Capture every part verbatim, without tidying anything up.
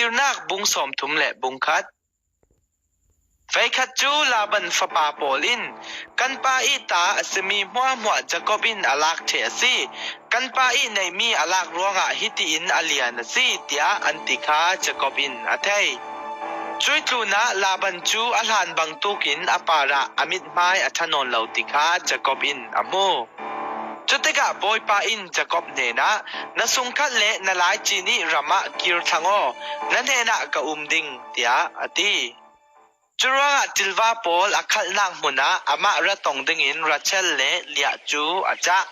Nak bung sawmthum le bung khat. Veikhat cu Laban fapa pawl in, "Kan pa ih ta a simi hmuahhmuah Jakob in a lak ṭheh a si. Kan pa ih neihmi a lak ruangah hitiin a lian a si," tiah an ti kha Jakob in a thei. Cuih tlunah Laban cu a hlan bangtukin a parah a mithmai a ṭha nawn lo ti kha Jakob in a hmu. Cutikah Bawipa in Jakob hnenah, "Na sungkhat le na laici nih ram ah kir thlang aw, na hnenah ka um ding," tiah a ti. Curuangah ṭilva pawl a khalhnak hmunah amah ra tong dingin Rachel le Leah cu a cah.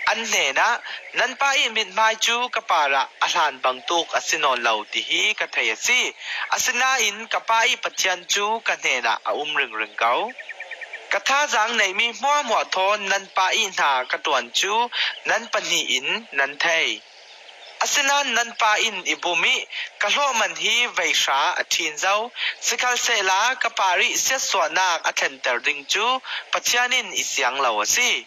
An hnenah, "Nan pa ih mithmai cu ka parah a hlan bangtuk a si nawn lo ti hi ka thei a si. Asinain ka pa ih Pathian cu ka hnenah a um ringring ko. Ka thazaang neihmi hmuahhmuah thawn nan pa ih hna ka ṭuan cu nan pahnih in nan thei. Asinain nan pa in i bum ih ka hlawhman hi veihra a ṭhin zo. Sikhalsehla ka parih siatsuahnak a thlenter ding cu Pathian in i siang lo a si.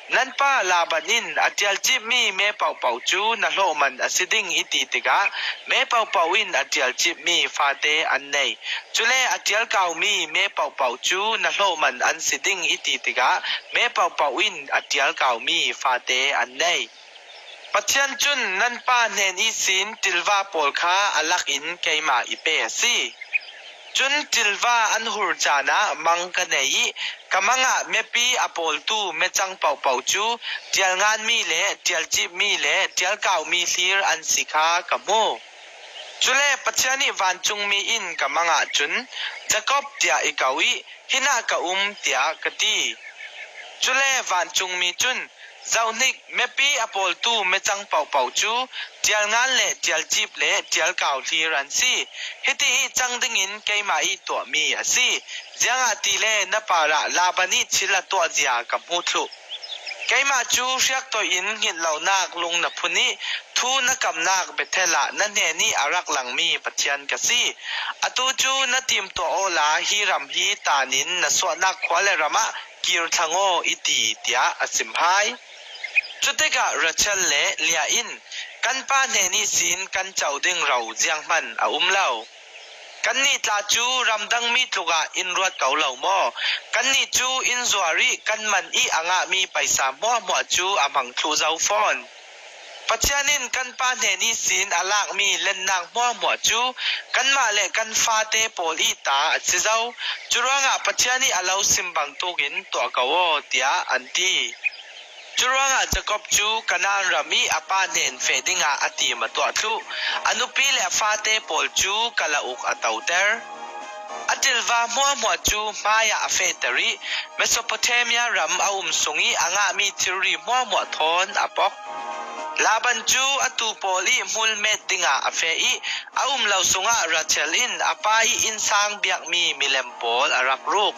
Nan pa Laban in a ṭialcipmi me pohpoh cu na hlawhman a si ding i ti tikah, me pohpoh in a ṭialcipmi fate an nei. Cule a ṭialkaumi me pohpoh cu na hlawhman an si ding i ti tikah, me pohpoh in a ṭialkaumi fate an nei. Pathian cun nan pa hnen ihsin ṭilva pawl kha a lakin keimah i pe a si. Cun ṭilva an hur caan ah mang ka nei ih ka mang ah miapi a pawltu miacang pohpoh cu ṭialnganmi le ṭialcipmi le ṭialkaumi hlir an si kha ka hmu. Cule Pathian ih vancungmi in ka mang ah cun, 'Jakob,' tiah i ko ih, 'Hinah ka um,' tiah ka ti. Cule vancungmi cun, 'Zohhnik, miapi a pawltu miacang pohpoh cu ṭialngan le ṭialcip le ṭialkau hlir an si. Hiti ih cang dingin keimah ih tuahmi a si. Ziangahtile na parah Laban ih thil a tuahzia ka hmu thluh. Keimah cu hriaktoih in hngilh lonak lung na phun ih thu na kamnak Bethel ah na hnen ih a rak langmi Pathian ka si. Atu cu na timtuah awla hi ram hi taanin na suahnak khua le ram ah kir thlang aw,' i ti," tiah a sim hai. Cutikah Rachel le Leah in, "Kan pa hnen ihsin kan co ding ro zianghman a um lo. Kannih tla cu ramdangmi tlukah in ruat ko lo maw? Kannih cu in zuar ih kan man ih a ngahmi paisa hmuahhmuah cu a hmang thluh zo fawn. Pathian in kan pa hnen ihsin a lakmi lennak hmuahhmuah cu kanmah le kan fate pawl ih ta a si zo. Curuangah Pathian ih a lo sim bangtuk in tuah ko aw," tiah an ti. Curuangah Jakob cu Kanaan ram ih a pa hnen feh dingah a tim a tuah thluh. A nupi le a fate pawl cu kala uk a toter. A ṭilva hmuahhmuah cu hmaiah a fehter ih Mesopotamia ram a um sung ih a ngahmi thilri hmuahhmuah thawn a pok. Laban cu atu pawl ih hmul met dingah a feh ih a um lo sungah Rachel in a pa ih innsang biakmi milem pawl a rak ruk.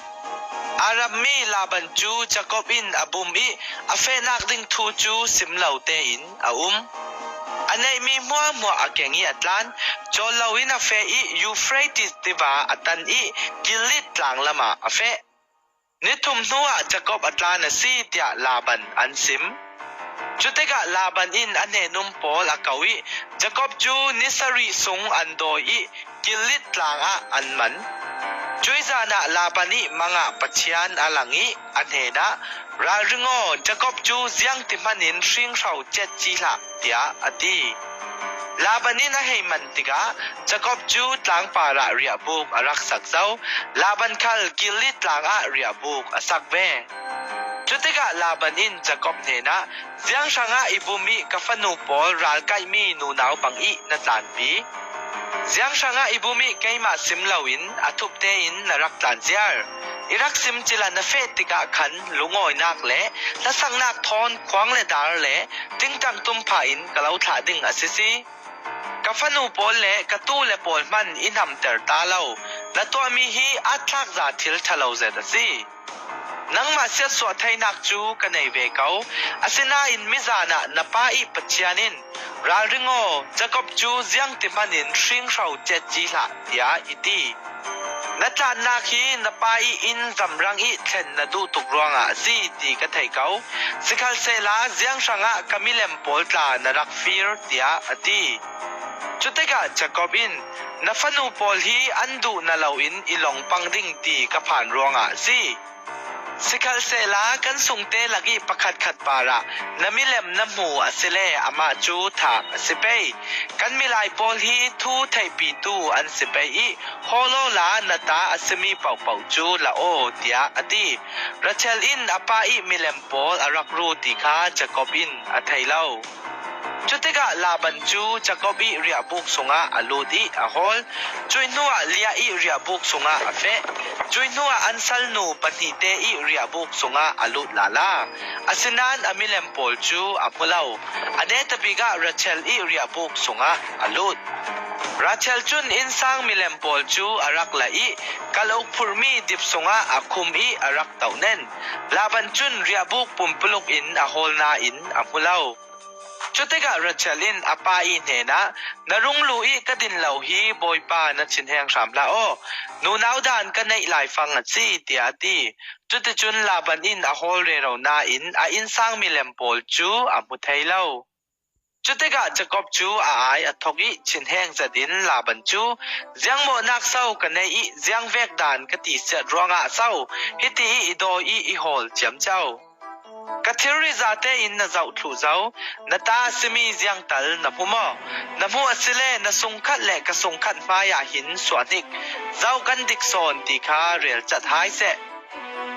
Aa rammi Laban cu Jakob in a bum ih a fehnak ding thu cu sim lo tein a um. A neihmi hmuahhmuah a keng ih a tlan. Cawl loin a feh ih Euphrates tiva a tan ih Gilead tlang lamah a feh. Ni thum hnuah Jakob a tlan a si, tiah Laban an sim. Cutikah Laban in a hnen-um pawl a ko ih Jakob cu ni sarih sung an dawi ih Gilead tlang ah an man. Cuih zan ah Laban ih mang ah Pathian a lang ih a hnenah, "Ralring aw, Jakob cu ziangti hman in hringhro cetci hlah," tiah a ti. Laban in a hei man tikah Jakob cu tlang parah riahbuk a rak sak zo. Laban khal Gilead tlang ah riahbuk a sak ve. Cutikah Laban in Jakob hnenah, "Ziang hrangah i bum ih ka fanu pawl ralkaihmi nunau bang ih na tlanpi? Ziang hrangah i bum ih keimah sim loin a thup tein na rak tlanziar? I rak sim cila na feh tikah khan lungawinak le hlasaknak thawn khuang le dar le ṭingṭang tum phah in ka lo thlah ding a sisi. Ka fanu pawl le ka tu le pawl hman i hnamter ta lo. Na tuahmi hi aatthlakza thil ṭha lo zet a si. Nangmah siatsuah theinak cu ka nei ve ko. Asinain mizan ah na pa ih Pathian in, 'Ralring aw, Jakob cu ziangti hman in hringhro cetci hlah,' tiah i ti. Na tlannak hi na pa ih inn zamrang ih thlen na duh tuk ruangah a si ti ka thei ko. Sikhalsehla ziang hrangah ka milem pawl tla na rak fir?' tiah a ti. Cutikah Jakob in, "Na fanu pawl hi an duh na loin i lawng pang ding ti ka phan ruangah a si. Sikhalsehla kan sungte lakih pakhatkhat parah na milem na hmu a si le amah cu thak a si pei. Kan milai pawl hi thu theihpitu an si pei i, hawl awla na ta a simi pohpoh cu la aw," tiah a ti. Rachel in a pa ih milem pawl a rak ru ti kha Jakob in a thei lo. Cutikah Laban cu Jakob ih riahbuk sungah a lut i a hawl. Cuih hnuah Leah ih riahbuk sungah a feh. Cuih hnuah an salnu pahnihte ih riahbuk sungah a lut lala. Asinain a milem pawl cu a hmu lo. A netabik ah Rachel ih riahbuk sungah a lut. Rachel cun innsang milem pawl cu a rak la i, kal uk phurhmi dip sungah a khum i a rak tohnen. Laban cun riahbuk pumpuluk in a hawl nain a hmu lo. Cutikah Rachel in a pa ih hnenah, "Na rung luh i ka din lo hi, Bawipa na thinheng hram hlah aw. Nunau dan ka neih laifang a si," tiah a ti. Cuticun Laban in a hawl rero nain a innsang milem pawl cu a hmu thei lo. Cutikah Jakob cu a ai a thok i thinheng zetin Laban cu, "Ziang mawhnak so ka neih i ziang vek dan ka tisiat ruangah so hiti i i dawi i i hawl ciamco? Ka thilri zate in na zoh thluh zo. Na ta a simi ziangtal na hmu maw? Na hmuh asile na sungkhat le ka sungkhat hmaiah hin suahhnik zo kan dik sawn ti kha relcat hai seh.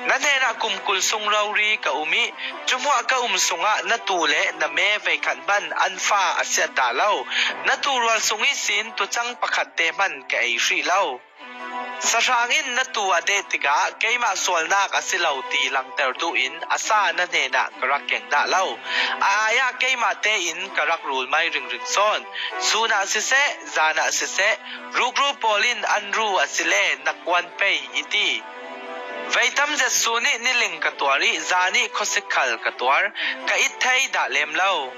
Na hnenah kum kul sung rori ka um i cu hmuah ka um sungah na tu le na me veikhat hman an fa a siat dah lo. Na tu rual sung ihsin tucang pakhatte hman ka ei hrih lo. Sahrang in na tu a deh tikah keimah sualnak a si lo ti langter duh in a sa na hnenah ka rak keng dah lo. A ai ah keimah tein ka rak rul mai ringring sawn. Sun ah siseh, zan ah siseh, rukru pawl in an ru asile na kuan pei i ti. Vei tam zet sun ih niling ka tuar i zan ih khuasik khal ka tuar, ka it thei dah lem lo.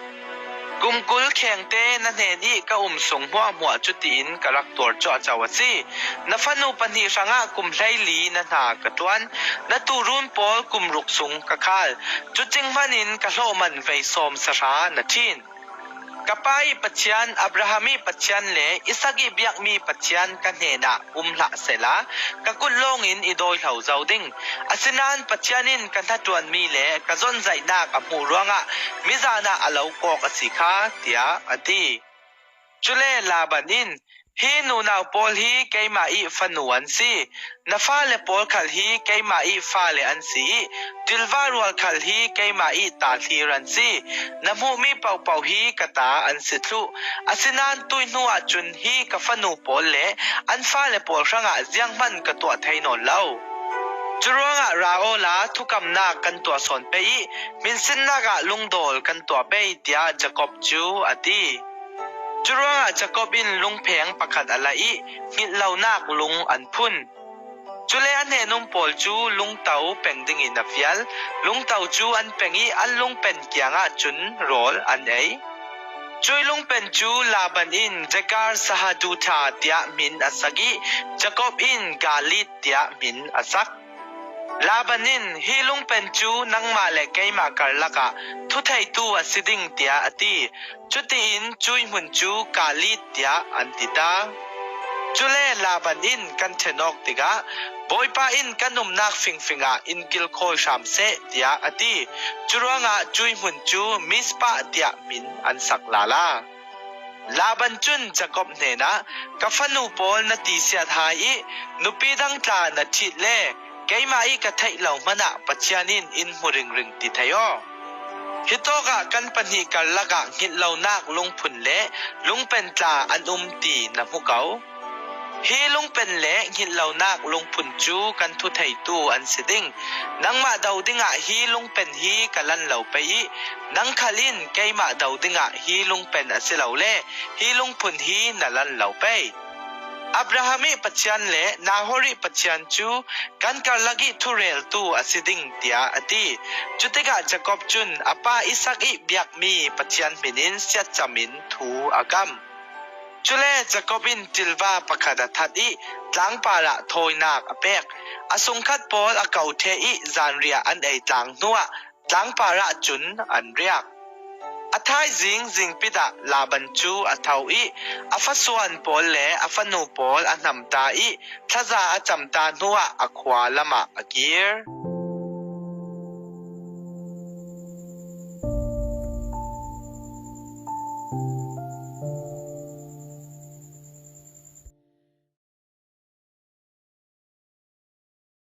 Kum kul khengte na hnen ih ka um sung hmuahhmuah cutiin ka rak tuar cuahco a si. Na fanu pahnih hrangah kum hleili na hna ka ṭuan. Na tuurun pawl kum ruk sung ka khal. Cucing hmanin ka hlawhman vei sawm sahra na ṭhin. Ka pa ih Pathian, Abraham ih Pathian le Isak ih biakmi Pathian ka hnenah um hlah sehla, ka kut lawngin i dawi hlo zo ding. Asinain Pathian in ka hnaṭuanmi le ka zonzaihnak a hmuh ruangah mizan ah a lo kawk a si kha, tiah a ti. Cule Laban in, "Hi nunau pawl hi keimah ih fanu an si. Na fale pawl khal hi keimah ih fale an si i ṭilva rual khal hi keimah ih ta hlir an si. Na hmuhmi pohpoh hi ka ta an si thluh. Asinain tuih hnu ahcun hi ka fanu pawl le an fale pawl hrangah zianghman ka tuah thei nawn lo. Curuangah ra awla thukamnak kan tuah sawn pei i hminsinnak ah lungdawl kan tuah pei," tiah Jakob cu a ti. Curuangah Jakob in lungpheng pakhat a la i hngilh lonak lung an phun. Cule a hnen-um pawl cu lungto peng dingin a fial. Lungto cu an peng i an lungpen kiangah cun rawl an ei. Cuih lungpen cu Laban in Jegar Sahadutha tiah hmin a sak i Jakob in Galid tiah hmin a sak. Laban in, "Hi lungpen cu nangmah le keimah karlak ah thutheitu a si ding," tiah a ti. Cutiin cuih hmun cu Galid tiah an ti ta. Cule Laban in, "Kan ṭhen awk tikah Bawipa in kan umnak fingfing ah in kilkhawi hram seh," tiah a ti. Curuangah cuih hmun cu Mizpah tiah hmin an sak lala. Laban cun Jakob hnenah, "Ka fanu pawl na tisiat hai i nupi dang tla na ṭhit le keimah ih ka theih lo hmanah Pathian in in hmu ringring ti thei aw. Hitawkah kan pahnih karlak ah hngilh lonak lungphun le lungpen tla an um ti na hmu ko. Hi lungpen le hngilh lonak lungphun cu kan thutheitu an si ding. Nangmah do dingah hi lungpen hi ka lan lo pei i nang khal in keimah do dingah hi lungpen a si lo le hi lungphun hi na lan lo pei. Abraham ih Pathian le Nahor ih Pathian cu kan karlak ih thureltu a si ding," tiah a ti. Cutikah Jakob cun a pa Isak ih biakmi Pathian hmin in siatcam in thu a kam. Cule Jakob in ṭilva pakhat a that i tlangpar ah thawinak a pek. A sungkhat pawl a ko ṭheh i zanriah an ei tlang hnuah tlangpar ah cun an riak. A thaizing zingpit ah Laban cu a tho i a fasuan pawl le a fanu pawl a hnam ta i thaza a cam ta hnuah a khua lamah a kir.